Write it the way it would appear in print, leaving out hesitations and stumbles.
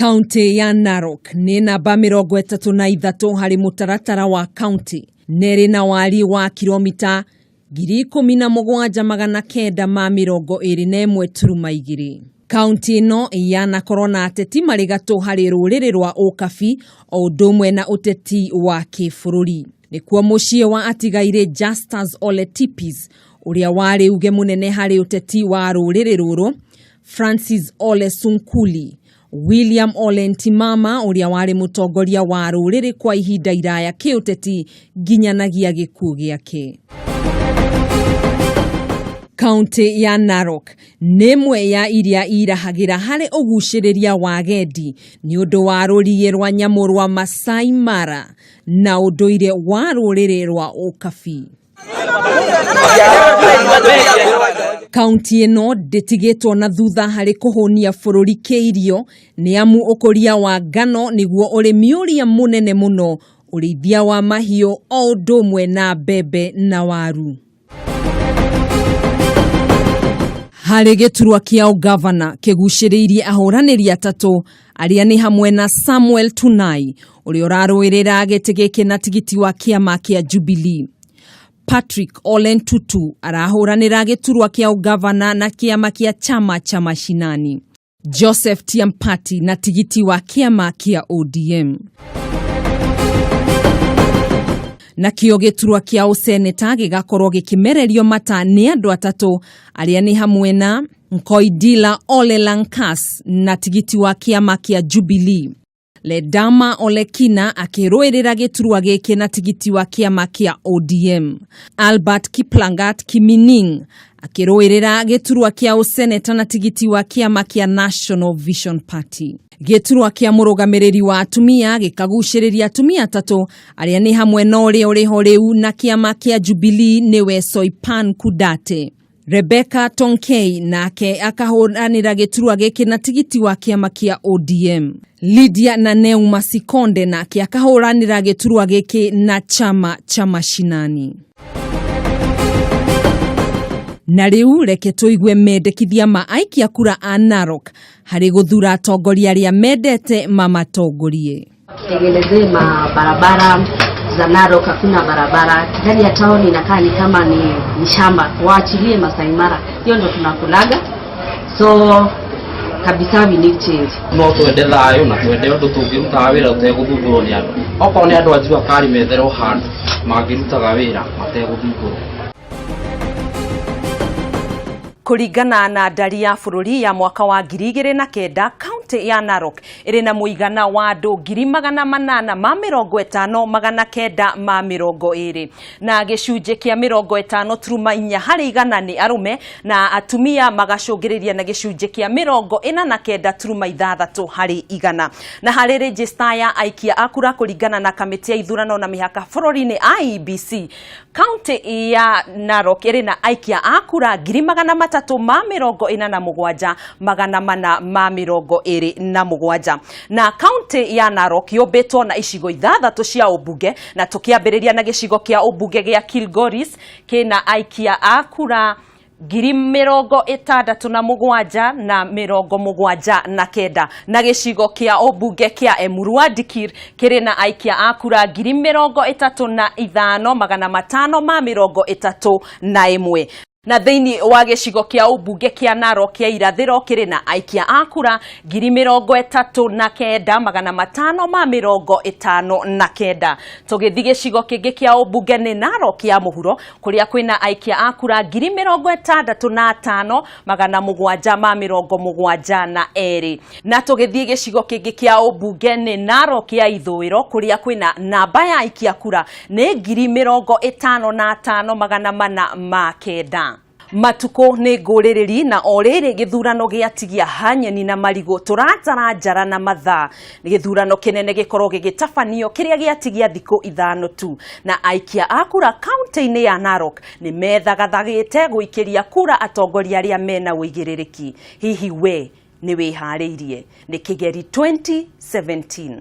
Kaunti ya Narok nĩ namba 33 harĩ mũtaratara wa kaunti na ĩrĩ na wariĩ wa kilomita 17,921.2. Kaunti ĩno yanakorwo na ateti marĩ gatũ harĩ rũrĩrĩ rwa Ũkabi o ũndũ ũmwe na ũteti wa kĩbũrũri. Nĩkuo mũciĩ wa atigairĩ Justus Ole Tipis ũrĩa warĩ uge mũnene harĩ ũteti wa rũrĩrĩ rũrũ, Francis Ole Sunkuli, William Ole Ntimama ũrĩa warĩ mũtongoria wa rũrĩrĩ kwa ihinda iraya kĩũteti nginyanagia gĩkuũ gĩake. Kaunti ya Narok nĩ ĩmwe ya iria irahagĩra harĩ ũgucĩrĩria wa agendi nĩ ũndũ wa rũriĩ rwa nyamũ rwa Masai Mara na ũndũire wa rũrĩrĩ rwa Ũkabi. Kaunti ĩno ndĩtigĩtwo na thutha harĩ kũhũnia bũrũri kĩirio nĩ amu ũkũria wa ngano nĩguo ũrĩmi ũrĩa mũnene mũno, ũrĩithia wa mahiũ o ũndũ ũmwe na mbembe na waru. Harĩ gĩturwa kĩa ũgavana kĩgucĩrĩirie ahũranĩri atatũ arĩa nĩ hamwe na Samuel Tunai ũrĩa ũrarũĩrĩra gĩtĩ gĩkĩ na tigiti wa kĩama kĩa Jubilee. Patrick Ole Ntutu arahũranĩra gĩturwa kĩa ũgavana na kĩama kĩa Chama cha Mashinani. Joseph Tiampati na tigiti wa kĩama kĩa ODM. Nakĩo gĩturwa kĩa ũseneta gĩgakorwo gĩkĩmererio mata nĩ andũ atatũ arĩa nĩ hamwe na Nkoidila Ole Lankas na tigiti wa kĩama kĩa Jubilee. Ledama Olekina akĩrũĩrĩra gĩturwa gĩkĩ na tigiti wa kĩama kĩa ODM. Albert Kiplangat Kimining akĩrũĩrĩra gĩturwa kĩa ũseneta na tigiti wa kĩama kĩa National Vision Party. Gĩturwa kĩa mũrũgamĩrĩri wa atumia gĩkagucĩrĩria atumia atatũ arĩa nĩ hamwe na ũrĩa ũrĩho rĩu na kĩama kĩa Jubilee nĩwe Soipan Kudate. Rebecca Tonkei nake akahũranĩra gĩturwa gĩkĩ na tigiti wa kĩama kĩa ODM. Lydia Naneu Masikonde nake akahũranĩra gĩturwa gĩkĩ na chama cha Mashinani. Na rĩu reke tũigue mendekithia ma aikia kura a Narok harĩ gũthura atongoria arĩa mendete mamatongorie. Tutengenezee mabarabara za Narok, hakuna barabara ndani ya town, inakaa ni kama ni shamba. Waachilie Masai Mara, hiyo ndo tunakulaga, so kabisa we need change. No twende thayũ na twende ũndũ tũngĩrutaga wĩra ũtegũthumbũrwo nĩ andũ. Okorwo nĩ andũ a jua kali metherwo handũ mangĩrutaga wĩra mategũthumbũrwo. Kũringana na ndari ya bũrũri ya mwaka wa 2009, kaunti ya Narok ĩrĩ na mũigana wa andũ 850,920 na gĩcunjĩ kĩa 50.4 harĩ igana nĩ arũme na atumia magacũngĩrĩria na gĩcunjĩ kĩa 49.6 harĩ igana. Na harĩ rejista ya aikia a kura kũringana na kamĩtĩ ya ithurano na mĩhaka bũrũri-inĩ IEBC, kaunti ya Narok ĩrĩ na aikia a kura 347,427. Na kaunti ya Narok yũmbĩtwo na icigo ithathatũ cia ũmbunge, na tũkĩambĩrĩria na gĩcigo kĩa ũmbunge gĩa Kilgoris kĩna aikia a kura 67,079, na gĩcigo kĩa ũmbunge kĩa Emurua Dikirr kĩrĩ na aikia a kura 35,531. Na thĩinĩ wa gĩcigo kĩa ũmbunge kĩa Narok kĩa irathĩro kĩrĩ na aikia a kura 39,559. Tũgĩthiĩ gĩcigo kĩngĩ kĩa ũmbunge nĩ Narok ya mũhuro kũrĩa kwĩna aikia a kura 65,772. Na tũgĩthiĩ gĩcigo kĩngĩ kĩa ũmbunge nĩ Narok ya ithũĩro kũrĩa kwĩna namba ya aikia kura nĩ 55,409. Matukũ nĩ ngũrĩrĩri na o rĩrĩ gĩthurano gĩatigia hanyeni na marigũ tũratara njara na mathaa. Nĩ gĩthurano kĩnene gĩkorwo gĩgĩtabanio kĩrĩa gĩatigia thikũ 5 tu, na aikia a kura kaunti-inĩ ya Narok nĩ methagathagĩte gũikĩria kura atongoria arĩa mena ũigĩrĩrĩki. Hihi we nĩ wĩharĩirie? Nĩ Kĩgeri 2017.